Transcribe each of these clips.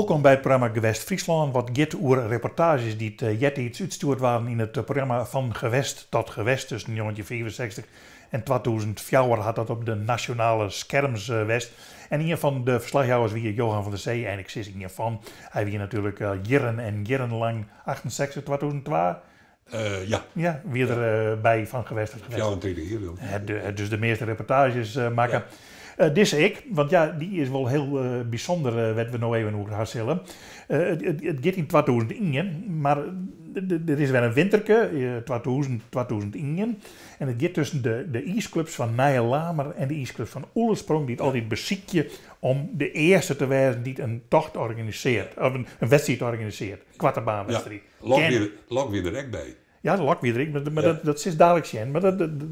Wolkom by it programma Gewest Fryslân, wat giet oer reportaazjes dy't eartiids útstjoerd waarden yn it programma Van Gewest tot Gewest tusken 1965 en 2004 hat dat op de nasjonale skerms west. En ien fan de ferslachjouwers wie Johan van der Zee en ik sis ien fan, hy wie natuerlik jierren en jierrenlang, 68, 2002? Ja. Ja, wie der by Van Gewest tot Gewest. 34 jier, ja. Dus de measte reportaazjes makke. Dizze ek, want ja, dy is wol hiel bysûnder wêr't we no even oer ha sille. It giet yn 2001, mar der is wer in winterke, 2000, 2001. En it giet tusken de iisklups fan Nijelamer en de iisklups fan Ulesprong, dy't altyd besykje om de earste te wêzen dy't in tocht organisearret, of in wedstriid organisearret, koartebaanwedstriid. Ja, Lok wie der ek by. Ja, de Lok wie der ek, mar dat silst daliks sjen. Mar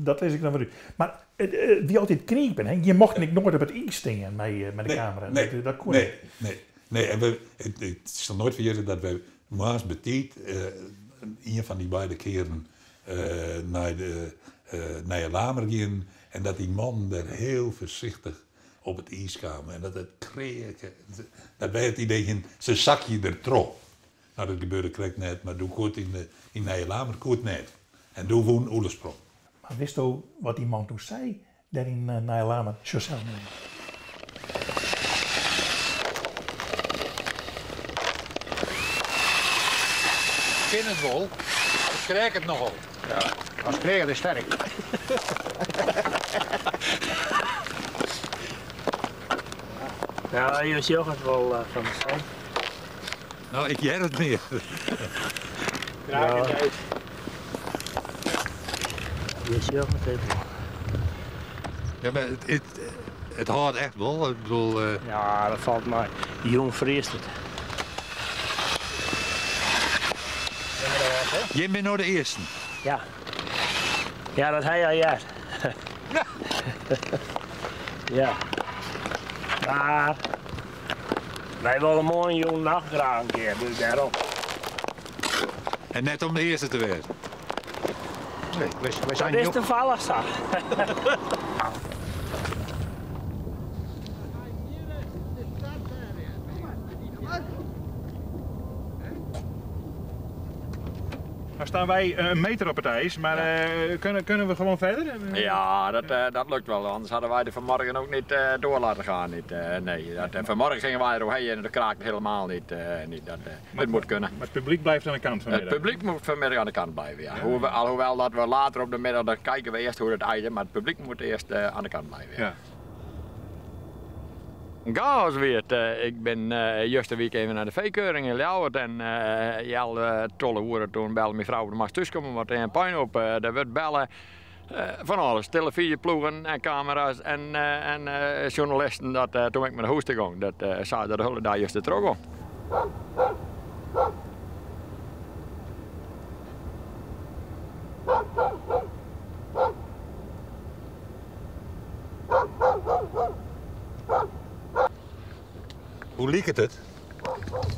dat lis ik dan wer út. Mar it wie altyd knipen, hè? Je mochten ek noait op it iis stean mei de kamera. Nee, dat koe nee, net. Nee, nee. En we, ik sil noait ferjitte dat wy moarns betiid ien fan dy beide kearen nei de Nijelamer gienen en dat dy mannen dêr hiel foarsichtich op it iis kamen en dat it kreake. Dat wy it idee hienen, se sakje der troch. No, dat gebeurde krekt net, mar doe koe it yn yn Nijelamer koe it net. En doe wûn Ulesprong. Mar witsto wat dy man doe sei dêr yn Nijelamer? Sjoch sels mar even. Kin it wol, it kreaket nochal. Ja, as kreaket is sterk. Ja, jo sjogge it wol Van der Zee. No, ik hear it mear. Ja. Je sjogge it even. Ja, mar it, it hâldt echt wol. Ik bedoel. Ja, dat falt mei. Jûn friest it. Jim binne no de earsten. Ja. Ja, dat ha je al heard. Ja. Mar wy wolle moarn jûn noch graach in kear, dus dêrom. En net om de earste te wêzen. Nee, wy Dat is tafallich sa. Nou staan wij een meter op het ijs, maar kunnen we gewoon verder? Ja, dat lukt wel. Anders hadden wij er vanmorgen ook niet door laten gaan. Niet, nee, dat, vanmorgen gingen wij er overheen en dat kraakte helemaal niet. Niet dat, het moet kunnen. Maar het publiek blijft aan de kant vanmiddag? Het publiek moet vanmiddag aan de kant blijven, ja. Alhoewel dat we later op de middag, dan kijken we eerst hoe het ijs is, maar het publiek moet eerst aan de kant blijven. Ja. Ja. Chaos wie it. Ik bin juster wike even nei de feekeuring yn Ljouwert en heal 12 oere toen belle myn frou, do moatst thúskomme want der is in puinhoop. Der wurdt belle fan alles, telefyzjeploegen en kamera's en sjoernalisten. Dat toen ik mei nei hûs ta gong, dat sei dat de hiele dei juster trochgong. Hoe liket it?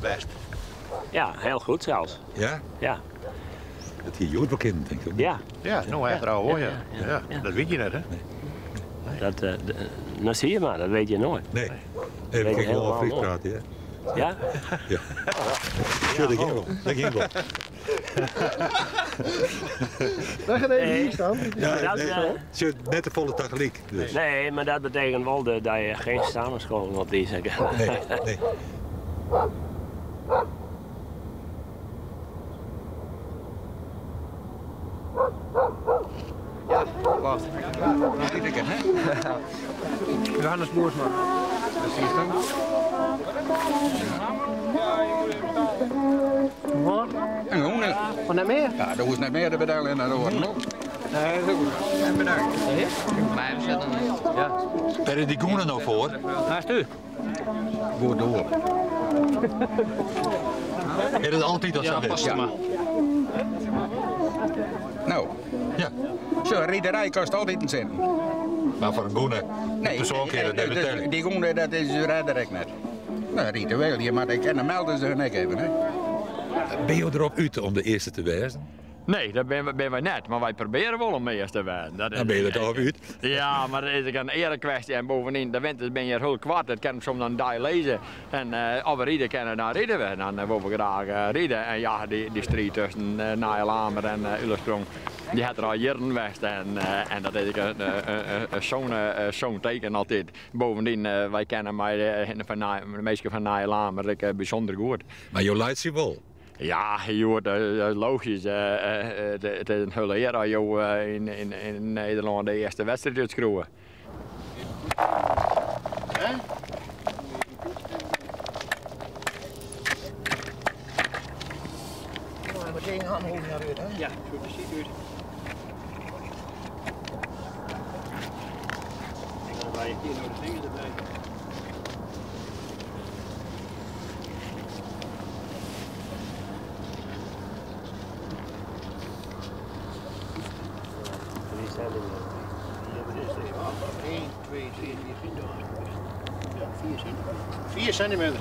Bêst. Ja, heel goed zelfs. Ja? Ja. Dat hie hjoed wol kinnen, tink ik. Ja. Ja, no achterôf wol, ja. Ja, dat witte je net, hè? Nee. Dat, no zie je maar, dat weet je nooit. Nee. Nee, we kinne wol Frysk prate, hear. Ja? Ja. Sjoch, dat ging wol. Dat ging wol. Wy gean even hier staan. Ja, nee, sjoch, net te folle tagelyk. Dus. Nee, maar dat betekent wol dat je geen samenscholing op die Nee, nee. Ja, klopt. Iedere hè? Johannes Boersma. Dat zie je dan. Wat? Een groene. Van net meer? Ja, dat hoeft net meer te betalen en dat hoort nog. Nee, dat is goed. En bedankt. Maar we zetten ja. Wêr is dy gûne no foar? Waar is u? Goed door. Is it altyd al sa west? Ja. No. Ja. Zo, riederij kost altyd in sinten. Mar foar in gûne, Nee, persoan kin it net dus betelje. dy gûne, dat is redder ek net. No, ritueel, je moatte ek, en dan melden se hun ek even, hè. Binne jo derop út om de earste te wêzen? Nee, dat binne wy net, mar wy probearje wol om earst te wêzen. Dan binne je der toch út. Ja, mar dat is ek in earekwestje en bovendien, de winters binne hjir hiel koart, it kin soms in dei lizze. En as we ride kinne, dan ride we. Dan wolle we graach ride. En ja, dy striid tusken Nijelamer en Ulesprong, dy hat der al jierren west. En dat is ek zo'n teken altyd. Bovendien, wy kenne mei de minsken fan Nijelamer ek bysûnder goed. Mar jo laitsje wol? Ja, hjoed, dat is logysk. It is in hiele ear as jo yn Nederlân de earste wedstriid útskriuwe. Vier centimeter.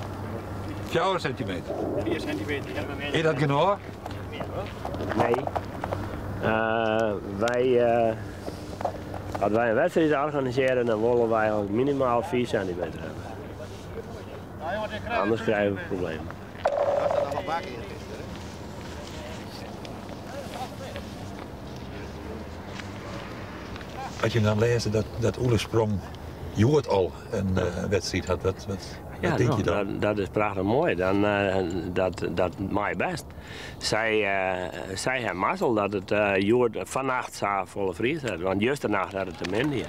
Fjouwer sintimeter. 4 centimeter, ja, maar Is dat genôch? Nee. Wy, as wy in wedstriid organisearje, dan wolle wy al minimaal 4 sintimeter hawwe. Anders krije we problemen. As je dan lêze dat Oelesprong hjoed al in wedstriid hat, wat Ja, tink je no, dan? dat is prachtich moai. Dan, dat mei bêst. Sy sy ha mazzel dat it hjoed fannacht sa folle friest hat, want justernacht hat it te min dien.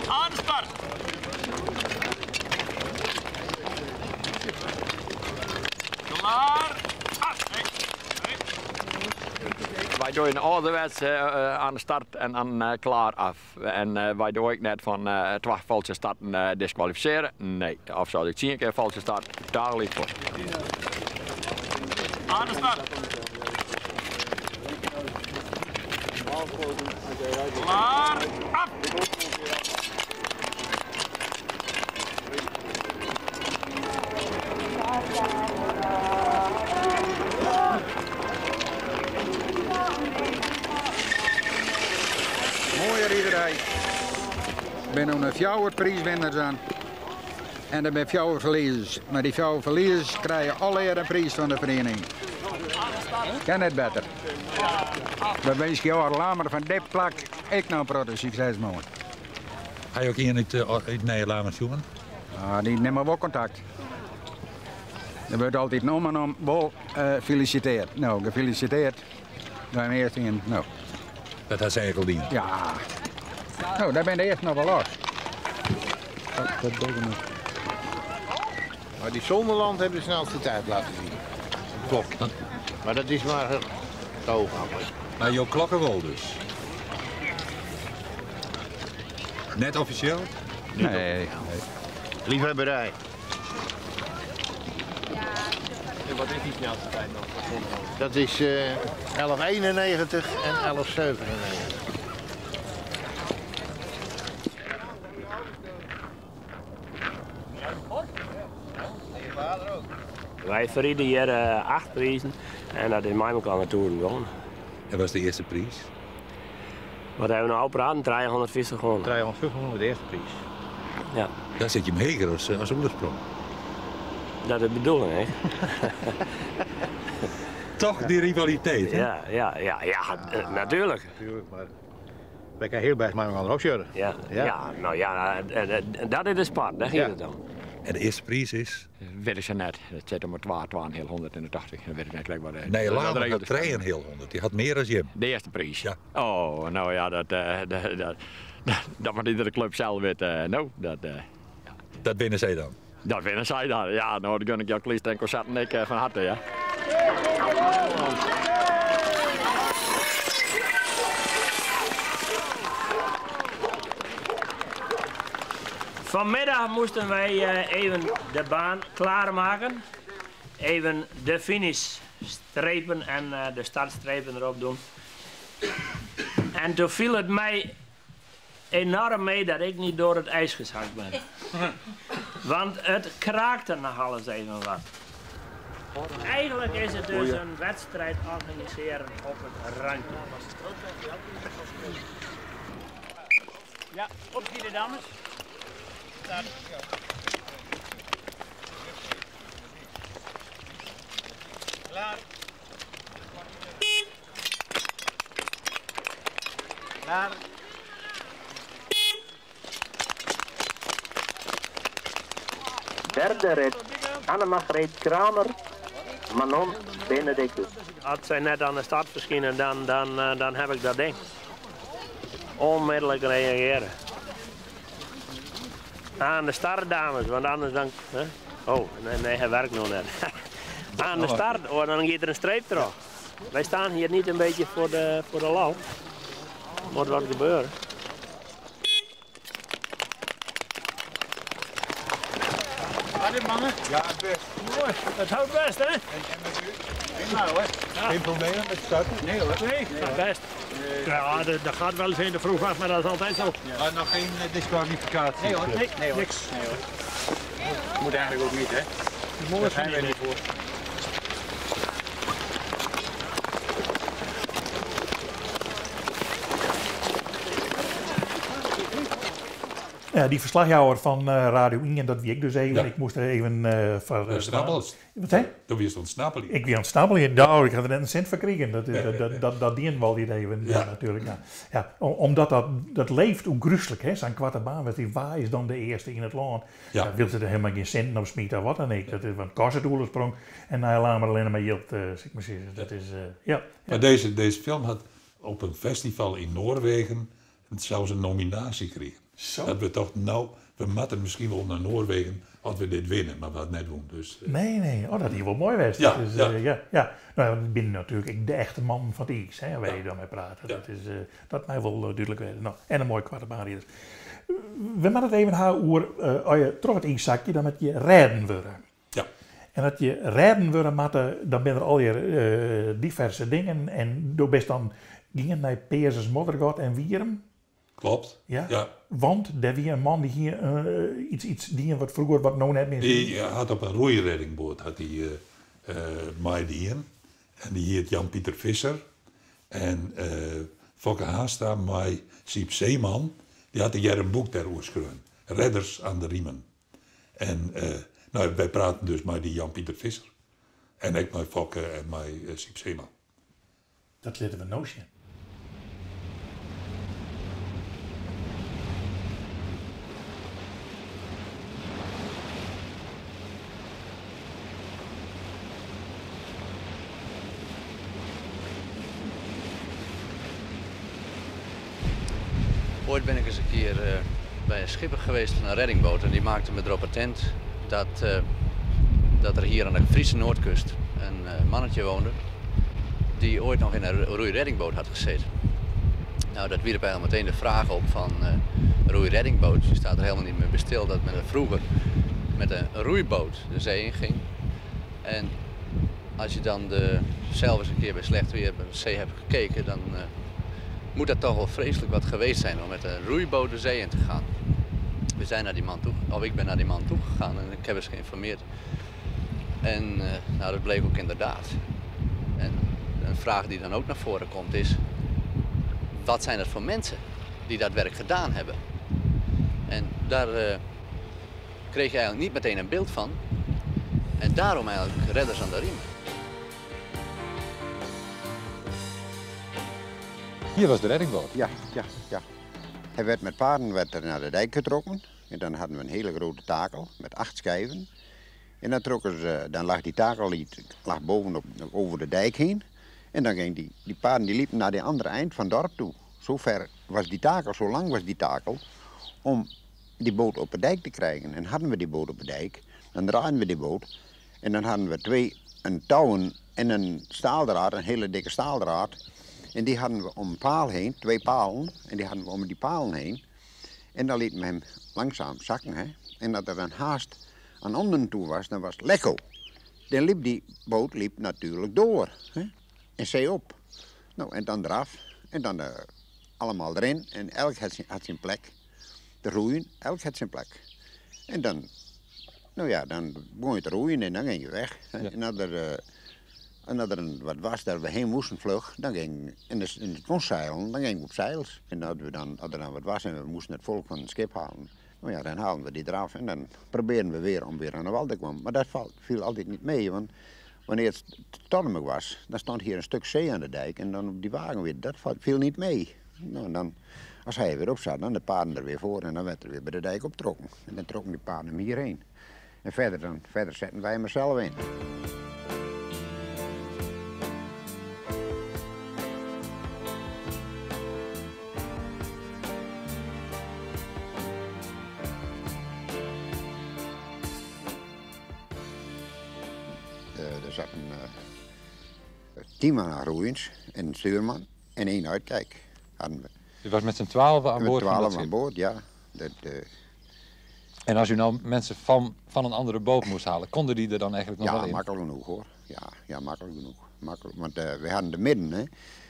Aan de start! Klaar! Af! Wy dogge in âlderwets aan de start en dan klaar af. En wy dogge ek net fan twa falske starten diskwalifisearje. Nee, of sa as ik tsien kear falske start, tagelyk fuort. Aan de start! Klaar! Af! Moaie riderij. Der binne no fjouwer priiswinners oan. En der binne fjouwer ferliezers. Mar dy fjouwer ferliezers krije allegear in priis fan de feriening. Kin net better. We winskje Johan Lamer fan dit plak ek noch in protte sukses moarn. Ha je ek ien út Nijelamer sjoen? Ah, dy nimme wol kontakt. Der wurdt altyd om en om wol felisiteard. No, gefeliciteerd. Dan earst ien, no. Dat ha se ek al dien? Ja. No, dêr binne de earsten noch wol los. Dat docht er net. Maar die Zonderland hebben de snelste tijd laten zien. Klopt. Maar dat is maar het oog. Maar jo klokken wol dus? Net offisjeel? Nee. Liefhebberij. En wat is die snelste tijd dan voor Zonderland? Dat is 11,91 en 11,97. Wy ferride hjir 8 prizen en dat is mei elkoar tûzen gûne. En wat is de earste priis? Wat hawwe we no ôfpraten? 350 gûne. 350 gûne de earste priis. Ja. Dan sit je him heger as Oelesprong. Dat is de bedoeling, hè? Toch die rivaliteit, hè? Ja, ja, ja, ja, natuurlijk. Natuurlijk, maar wy kinne hiel bêst mei elkoar opsjouwe. Ja, ja. No ja, dat is de sport, dêr giet it om. En de earste priis is? Wit ik sa net. It sit om 'e twa, twa en in heal hûndert en de tachtich. Dat wit ik net krekt wat. Nee, dat Lamer regelt hat trije en in heal hûndert. Dy hat mear as jim. De earste priis? Ja. Oh, no ja, dat moat iedere klup sels witte. No, dat, ja. Dat winne sy dan? Dat winne sy dan, ja. No, dat gun ik Jan Klyster en Kozatten ek fan harte, ja. Vanmiddag moesten wij even de baan klaarmaken. Even de finishstrepen en de startstrepen erop doen. En toen viel het mij enorm mee dat ik niet door het ijs gezakt ben. Want het kraakte nog alles even wat. Eigenlijk is het dus een wedstrijd organiseren op het randje. Ja, op de dames. Klaar. Klaar. Derde rit, Anne-Margreet Kramer, Manon Benedictus. Als zij net aan de start verschijnen, dan heb ik dat ding. Onmiddellijk reageren. Aan de start, dames, want anders dan... Hè? Oh, nee, nee, hij werkt nog net. Aan de start, oh, dan gaat er een streep erop. Wij staan hier niet een beetje voor de lal. Moet wat gebeuren. Gaat dit, mannen? Ja, best. Mooi, dat houdt best, hè? En met u? Prima hoor. Ja. Geen problemen met starten? Nee hoor. Nee, gaat best. Nee. Ja, dat gaat wel eens in de vroeg af, maar dat is altijd zo. Ja. Maar nog geen diskwalificatie? Nee hoor, nee, nee hoor. Niks. Nee, hoor. Moet eigenlijk ook niet, hè? Mooi Daar zijn wij niet voor. Ja, die verslagjouwer van Radio 1, en dat wie ik dus even. Ja. Ik moest er even voor... Snabbelen. Wat hè? Toen was het ontsnappelen. Ik wie aan het snabbelen. Nou, ik had er net een cent van gekregen. Dat dient wel niet even, Ja. natuurlijk. Ja. Ja, omdat dat leeft hoe gruwelijk, hè. Zo'n kwarte baan, want die waar is dan de eerste in het land? Ja. Daar wil ze er helemaal geen cent op smieten of wat dan ook. Dat is want kost het oerlesprong en hij laat maar alleen maar jilt, zeg ik maar zeggen. Dat is, ja. Maar deze film had op een festival in Noorwegen zelfs een nominatie gekregen. Zo. Dat we toch, nou, we moeten misschien wel naar Noorwegen als we dit winnen, maar we hadden net doen. Dus, Nee, nee. Oh, dat hier wel mooi was. Ja, Dat is, ja. ja, ja. Nou, ik ben natuurlijk ik de echte man van het ijs, hè, waar je dan mee praat. Ja. Dat is, dat mij wel duidelijk weten. Nou, en een mooi kwarte baan hier. We moeten het even houden over, als je terug het ijszakje, dan moet je redden worden. Ja. En dat je redden worden moet, dan ben er al je diverse dingen. En door best dan gingen naar Peerses Moddergat en Wierum. Klopt. Ja? Ja. Want er was een man die hier iets die wat vroeger wat nou net meer Die had op een roeireddingboot had die meidien. En die heet Jan-Pieter Visser. En Fokke Haasta, mij Siep Zeeman, die had een jaar een boek daarover geschreven. Redders aan de riemen. En wij praten dus met die Jan-Pieter Visser. En ik met Fokke en met Siep Zeeman. Dat laten we nou zien. Ooit ben ik eens een keer bij een schipper geweest van een reddingboot en die maakte me erop attent dat er hier aan de Friese Noordkust een mannetje woonde die ooit nog in een roeireddingboot had gezeten. Nou, dat wierp eigenlijk meteen de vraag op van roeireddingboot. Je staat er helemaal niet meer bij stil dat men er vroeger met een roeiboot de zee in ging. En als je dan zelf eens een keer bij slecht weer bij de zee hebt gekeken, dan moet dat toch wel vreselijk wat geweest zijn om met een roeiboot de zee in te gaan. We zijn naar die man toe, of ik ben naar die man toe gegaan en ik heb eens geïnformeerd. En dat bleek ook inderdaad. En een vraag die dan ook naar voren komt is, wat zijn dat voor mensen die dat werk gedaan hebben? En daar kreeg je eigenlijk niet meteen een beeld van. En daarom eigenlijk Redders aan de Riem. Hier was de reddingboot? Ja, ja, ja. Hij werd met paarden werd er naar de dijk getrokken. En dan hadden we een hele grote takel met 8 schijven. En dan trokken ze, dan lag die takel die lag bovenop over de dijk heen. En dan ging die paarden die liepen naar de andere eind van het dorp toe. Zo ver was die takel, zo lang was die takel, om die boot op de dijk te krijgen. En hadden we die boot op de dijk, dan draaiden we die boot. En dan hadden we 2, een touwen en een staaldraad, een hele dikke staaldraad. En die hadden we om een paal heen, 2 palen, en die hadden we om die palen heen. En dan lieten we hem langzaam zakken, hè. En dat er dan haast aan onderen toe was, dan was het lekko. Dan liep die boot natuurlijk door, hè. En zee op. Nou, en dan eraf. En dan allemaal erin. En elk had zijn plek. De roeien, elk had zijn plek. En dan No ja, dan begûn je te roeien en dan ging je weg. En as der, en as der wat was dat we heen moasten fluch, dan ging, en it kon seilen, dan gingen we op seils. En as we dan, as der dan wat was en we moasten it folk fan it skip halen, no ja, dan halen we die deraf en dan probearden we weer om weer oan de wal te kommen. Mar dat viel altyd niet mee, want wannear't it stormich was, dan stond hier in stuk see oan de dyk en dan op die wagen weer, dat viel niet mee. No, en dan, as hy er weer op zat, dan de paarden der weer foar en dan werd er weer by de dyk optrokken. En dan trokken die paarden him hierheen. En verder, dan, verder setten wy him er self yn. Der zat in tien man aan roeiens en in stuurman en één uitkijk hadden we. U was met z'n 12 aan Met boord van dat 12 schip? aan boord, ja. Dat, En als u nou mensen van een andere boot moest halen, konden die er dan eigenlijk nog Ja, wel in? makkelijk genoeg hoor. Ja, ja, makkelijk genoeg. Makkelijk, want we hadden de midden, hè.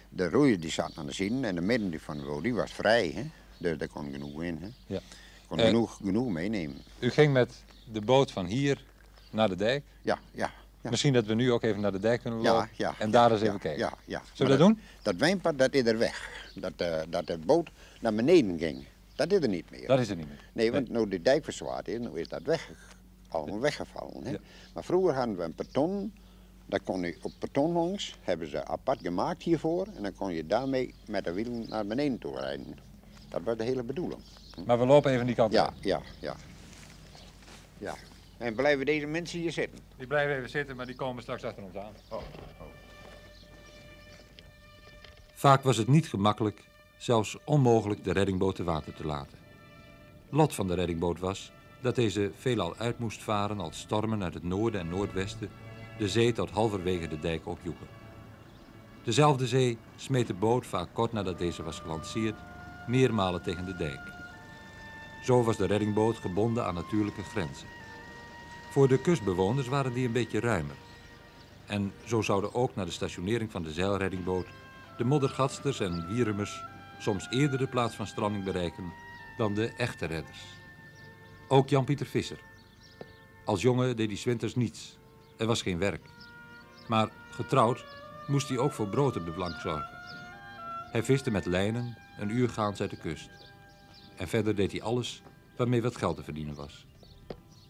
De roeiers die zaten aan de zijde en de midden die van de boot die was vrij, hè. Dus daar kon genoeg in, hè. Kon genoeg meenemen. U ging met de boot van hier naar de dijk? Ja, ja, ja. Misschien dat we nu ook even naar de dijk kunnen Ja, lopen ja, en daar eens ja, even kijken. Ja, ja. Zullen we Maar dat doen? Dat wijnpad, dat is er weg. Dat de boot naar beneden ging, dat is er niet meer. Dat is er niet meer? Nee, want nu de dijk verzwaard is, nu is dat weg, allemaal weggevallen. Hè? Maar vroeger hadden we een peton, daar kon je op peton langs, hebben ze apart gemaakt hiervoor. En dan kon je daarmee met de wielen naar beneden toe rijden. Dat was de hele bedoeling. Maar we lopen even die kant Ja, op. ja, ja. Ja. En blijven deze mensen hier zitten? Die blijven even zitten, maar die komen straks achter ons aan. Oh, oh. Vaak was het niet gemakkelijk, zelfs onmogelijk, de reddingboot te water te laten. Lot van de reddingboot was dat deze veelal uit moest varen als stormen uit het noorden en noordwesten de zee tot halverwege de dijk opjoegen. Dezelfde zee smeet de boot vaak kort nadat deze was gelanceerd meermalen tegen de dijk. Zo was de reddingboot gebonden aan natuurlijke grenzen. Voor de kustbewoners waren die een beetje ruimer. En zo zouden ook na de stationering van de zeilreddingboot de moddergatsters en wierumers soms eerder de plaats van stranding bereiken dan de echte redders. Ook Jan-Pieter Visser. Als jongen deed hij 's winters niets. Er was geen werk. Maar getrouwd moest hij ook voor brood op de plank zorgen. Hij viste met lijnen een uur gaans uit de kust. En verder deed hij alles waarmee wat geld te verdienen was.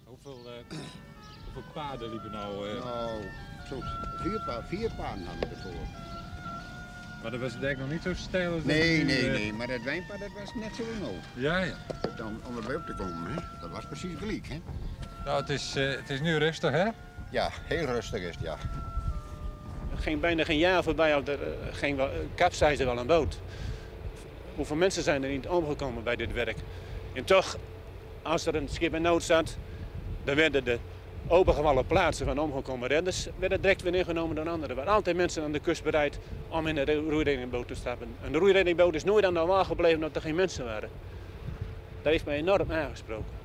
Hoeveel paarden liepen nou? Nou, zo, vier paarden hadden we ervoor. Maar dat was de dijk nog niet zo steil als dat Nee, het nu, nee, nee, maar dat wijnpad dat was net zo nauw. Ja, ja. Om erbij op te komen, hè. Dat was precies gelijk, hè. Nou, het is nu rustig, hè? Ja, heel rustig is het, ja. Er ging bijna geen jaar voorbij of er ging wel kapseisde wel een boot. Hoeveel mensen zijn er niet omgekomen bij dit werk? En toch, als er een schip in nood zat, dan werden de opengevallen plaatsen van omgekomen redders werden direct weer ingenomen door anderen. Er waren altijd mensen aan de kust bereid om in een roeireddingboot te stappen. Een roeireddingboot is nooit aan de wal gebleven omdat er geen mensen waren. Dat heeft mij enorm aangesproken.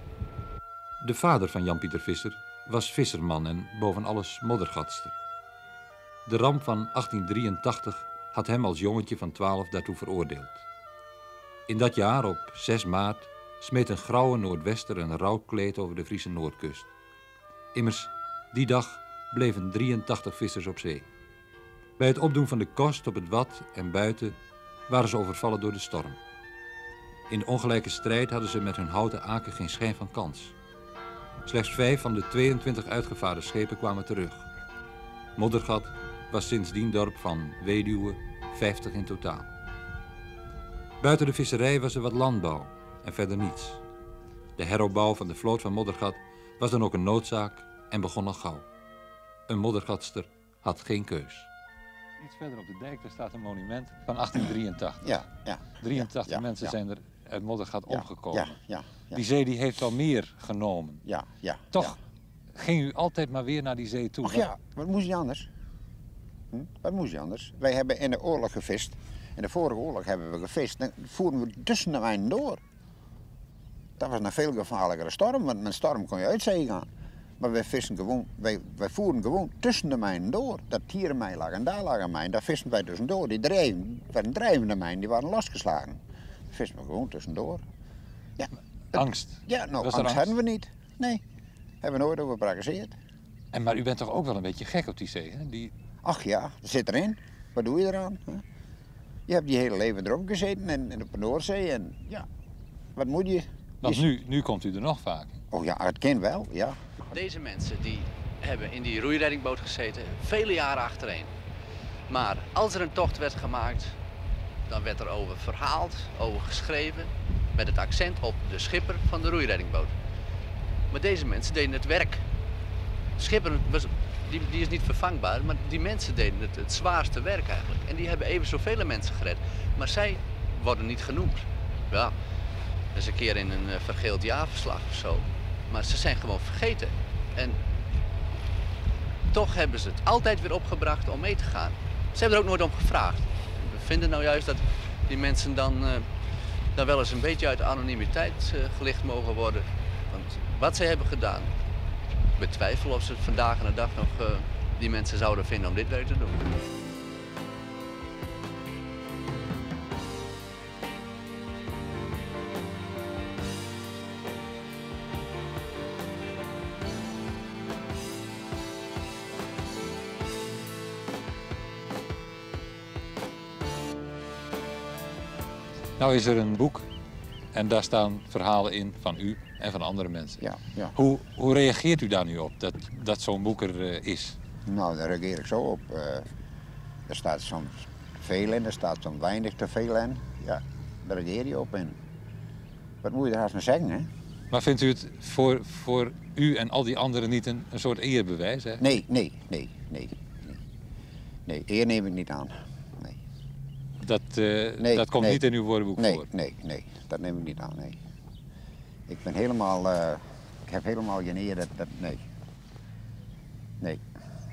De vader van Jan-Pieter Visser was visserman en boven alles moddergatster. De ramp van 1883 had hem als jongetje van 12 daartoe veroordeeld. In dat jaar, op 6 maart, smeet een grauwe noordwester een rouwkleed over de Friese noordkust. Immers, die dag bleven 83 vissers op zee. Bij het opdoen van de kost op het wad en buiten waren ze overvallen door de storm. In de ongelijke strijd hadden ze met hun houten aken geen schijn van kans. Slechts 5 van de 22 uitgevaren schepen kwamen terug. Moddergat was sindsdien dorp van weduwen, 50 in totaal. Buiten de visserij was er wat landbouw en verder niets. De heropbouw van de vloot van Moddergat was dan ook een noodzaak en begon al gauw. Een moddergatster had geen keus. Iets verder op de dijk, daar staat een monument van 1883. Ja, ja. 83 ja, mensen ja. zijn er uit Moddergat Ja, omgekomen. ja, ja, ja. Die zee die heeft al meer genomen. Ja, ja, Toch ging u altijd maar weer naar die zee toe. Ach ja, wat moest je anders? Wat moest je anders? Wij hebben in de oorlog gevist. In de vorige oorlog hebben we gevist. Dan voeren we tussen de mijnen door. Dat was een veel gevaarlijkere storm, want met storm kon je uit zee gaan. Maar wij vissen gewoon, wij voeren gewoon tussen de mijnen door. Dat hier een mijn lag en daar lag een mijn, daar visten wij tussendoor. Die waren drijvende mijnen, die waren losgeslagen. Daar visten we gewoon tussendoor. Ja. Angst? Ja, nou, Was er angst angst? hadden we niet. Nee. Hebben we nooit over prakkeseerd. En maar u bent toch ook wel een beetje gek op die zee, hè? Die... Ach ja, dat zit erin. Wat doe je eraan? Hè? Je hebt je hele leven erop gezeten en op de Noordzee en ja, wat moet je? Want nu komt u er nog vaak. Oh ja, het kan wel, ja. Deze mensen die hebben in die roeireddingboot gezeten, vele jaren achtereen. Maar als er een tocht werd gemaakt, dan werd er over verhaald, over geschreven, met het accent op de schipper van de roeireddingboot. Maar deze mensen deden het werk. De schipper was, die is niet vervangbaar, maar die mensen deden het zwaarste werk eigenlijk. En die hebben even zoveel mensen gered. Maar zij worden niet genoemd. Ja, dat is een keer in een vergeeld jaarverslag of zo. Maar ze zijn gewoon vergeten. En toch hebben ze het altijd weer opgebracht om mee te gaan. Ze hebben er ook nooit om gevraagd. We vinden nou juist dat die mensen dan wel eens een beetje uit de anonimiteit gelicht mogen worden. Want wat zij hebben gedaan, ik betwijfel of ze vandaag aan de dag nog die mensen zouden vinden om dit werk te doen. Nou is er een boek en daar staan verhalen in van u en van andere mensen. Ja, ja. Hoe reageert u daar nu op, dat zo'n boek er is? Nou, daar reageer ik zo op. Er staat soms veel in, er staat soms weinig te veel in. Ja, daar reageer je op en wat moet je er haast van zeggen, hè? Maar vindt u het voor u en al die anderen niet een soort eerbewijs, hè? Nee, nee, nee, nee, nee. Nee, eer neem ik niet aan. Nee. Dat Nee, komt nee. niet in uw woordenboek Nee, voor? nee, nee, dat neem ik niet aan, nee. Ik ben helemaal, ik heb helemaal geen eer, dat, nee. Nee.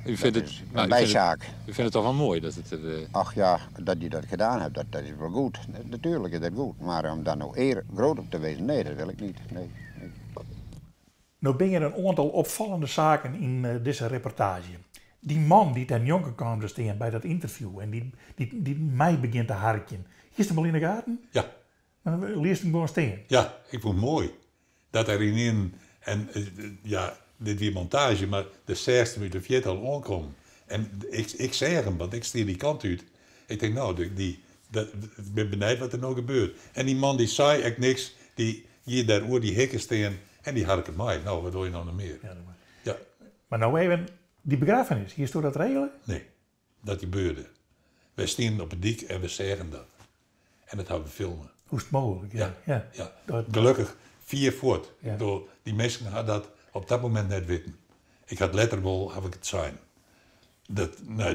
U vindt Dat het, is een maar u vindt het bijzaak. U vindt het toch wel mooi dat het er Ach ja, dat je dat gedaan hebt, dat is wel goed. Natuurlijk is dat goed. Maar om daar nou eer groot op te wezen, nee, dat wil ik niet. Nee, nee. Nou ben er een aantal opvallende zaken in deze reportage. Die man die ten jonker kwam te staan bij dat interview en die mij begint te harken. Is hem al in de gaten? Ja. Maar dan leest hem gewoon staan. Ja, ik vond het mooi. Dat er in een, en ja, dit weer montage, maar de zesde minuut de vierde al aankomen. En ik zeg hem, want ik stuur die kant uit. Ik denk, nou, ik ben benieuwd wat er nou gebeurt. En die man die zei echt niks, die hier daar oor die hekken staan en die harken mij. Nou, wat wil je nou nog meer? Ja, dat maar. Ja. Maar nou even, die begrafenis, hier is door dat regelen? Nee, dat gebeurde. Wij staan op het dik en we zeggen dat. En dat hebben we filmen. Hoe is het mogelijk? Ja, Ja, ja. ja. Dat Gelukkig, 4 voort. Ja. Door die mensen hadden dat op dat moment net weten. Ik had letterlijk wel, had ik het zijn.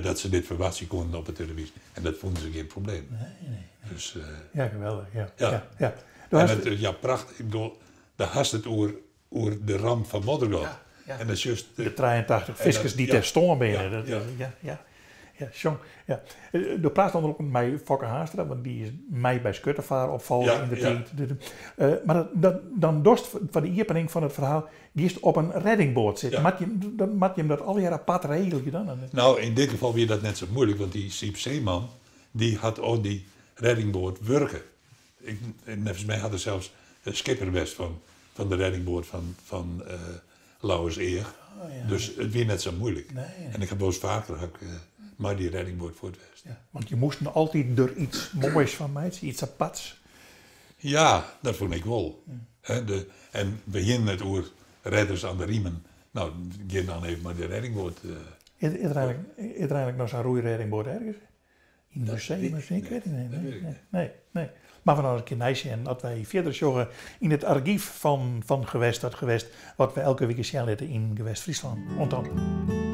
Dat ze dit verwachten konden op de televisie. En dat vonden ze geen probleem. Nee, nee, nee. Dus, Ja, geweldig. Ja, ja. ja, ja. En hast het, ja, prachtig. Ik bedoel, daar hast het oer de ramp van Moddergat. Ja, ja. En dat is juist de 83 en viskers dat, die ja. ter stoom binnen. Ja, Dat, ja. ja, ja. Ja, jong, ja. Er praat onder ook met mij Fokke Haastra, want die is mij bij Skuttervaar opvallen Ja, in de ja. tijd. Maar dan dorst van de iepening van het verhaal, die is op een reddingboot zitten. Ja. Moet je hem dat al jaren apart regelen dan? Nou, in dit geval weer dat net zo moeilijk, want die Siep Zeeman, die had ook die reddingboot werken. Volgens mij had er zelfs de skipper best van de reddingboot van Lauwerseer. Oh, ja. Dus het weer net zo moeilijk. Nee, nee. En ik heb wel eens vaker heb ik maar die reddingboot voor het West. Ja, want je moest nog altijd er iets moois van maken, iets aparts. Ja, dat vond ik wel. Ja. Hè, en we gingen het oer redders aan de riemen. Nou, ga dan even maar de reddingboot. Is er eigenlijk nog zo'n roeireddingboot ergens? In het museum weet of zo? Ik ik weet het niet. Dat Nee, weet ik nee, niet. nee, nee. Maar van een keer nijsje en dat wij verder zorgen in het archief van Gewest, dat Gewest, wat we elke week zien laten in Gewest Friesland. Ont dan.